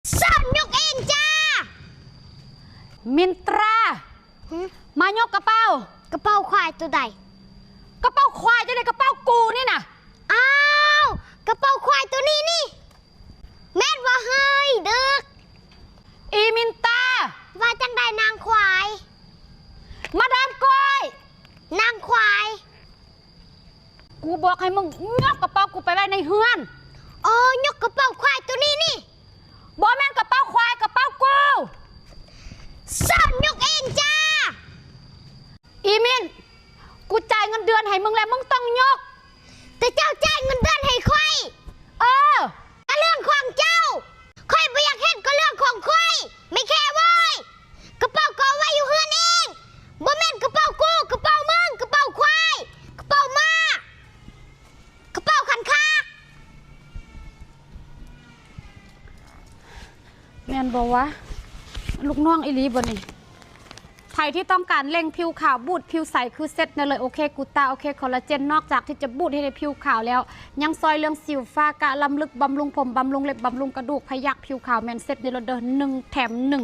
ເຊີນຍົກເອງຈ້າ. ມິນຕາ ຫຶ? ມາຍົກກະເປົາ. ກະເປົາຄວາຍໂຕໃດ? ກະເປົາຄວາຍຈັ່ງໃດ ກະເປົາກູນີ້ນະ. ອ້າວ ກະເປົາຄວາຍໂຕນີ້ນີ້. ແມ່ນບໍ່ເຮີ້ຍດຶກ? ອີມິນຕາ ວ່າຈັ່ງໃດນາງຄວາຍ? ມາດາມກ້ອຍ ນາງຄວາຍ ກູບອກໃຫ້ມຶງຍົກກະເປົາກູໄປໄວ້ໃນເຮືອນ. ອໍ ຍົກກະເປົາຄວາຍໂຕນີ້ນີ້. ບໍ່ແມ່ນກະເປົາຄວາຍ ກະເປົາກູ. ເຊີນຍົກເອງຈ້າ. ອີມິນ ກູຈ່າຍເງິນເດືອນໃຫ້ມຶງແລ້ວ ມຶງຕ້ອງຍົກ. ແຕ່ເຈົ້າຈ່າຍເງິນເດືອນໃຫ້ຂ້ອຍ. ເອີ ກະເລື່ອງຂອງເຈົ້າ ຂ້ອຍບໍ່ຢາກເຮັດ ກະເລື່ອງຂອງຂ້ອຍ. ແມ່ແຂເວີຍ ກະເປົາກະເອົາໄວ້ຢູ່ເຮືອນເອງ. ບໍ່ແມ່ນກະເປົາກູ ກະເປົາມຶງ ກະເປົາຄວາຍ ກະເປົາມ້າ ກະເປົາຂັນຄາກ. ແມ່ນບໍ່ວະ? ລູກນ້ອງອີ່ຫຼີບໍ່ນີ້? ໃຜທີ່ຕ້ອງການເລັ່ງຜິວຂາວ ບູດຜິວໃສ ຄືເຊັດນີ້ເລີຍ. ໂອເຄ ກູຕາ ໂອເຄ ຄໍລາເຈນ. ນອກຈາກທີ່ຈະບູດເຮັດໃຫ້ຜິວຂາວແລ້ວ ຍັງຊ່ອຍເລື່ອງສິວຟ້າ ກະລຳລຶກ ບຳລຸງຜົມ ບຳລຸງເລັບ ບຳລຸງກະດູກ ພະຍັກ ຜິວຂາວ ແມ່ນເຊັດນີ້ເລີຍເດີ ໜຶ່ງແຖມໜຶ່ງ.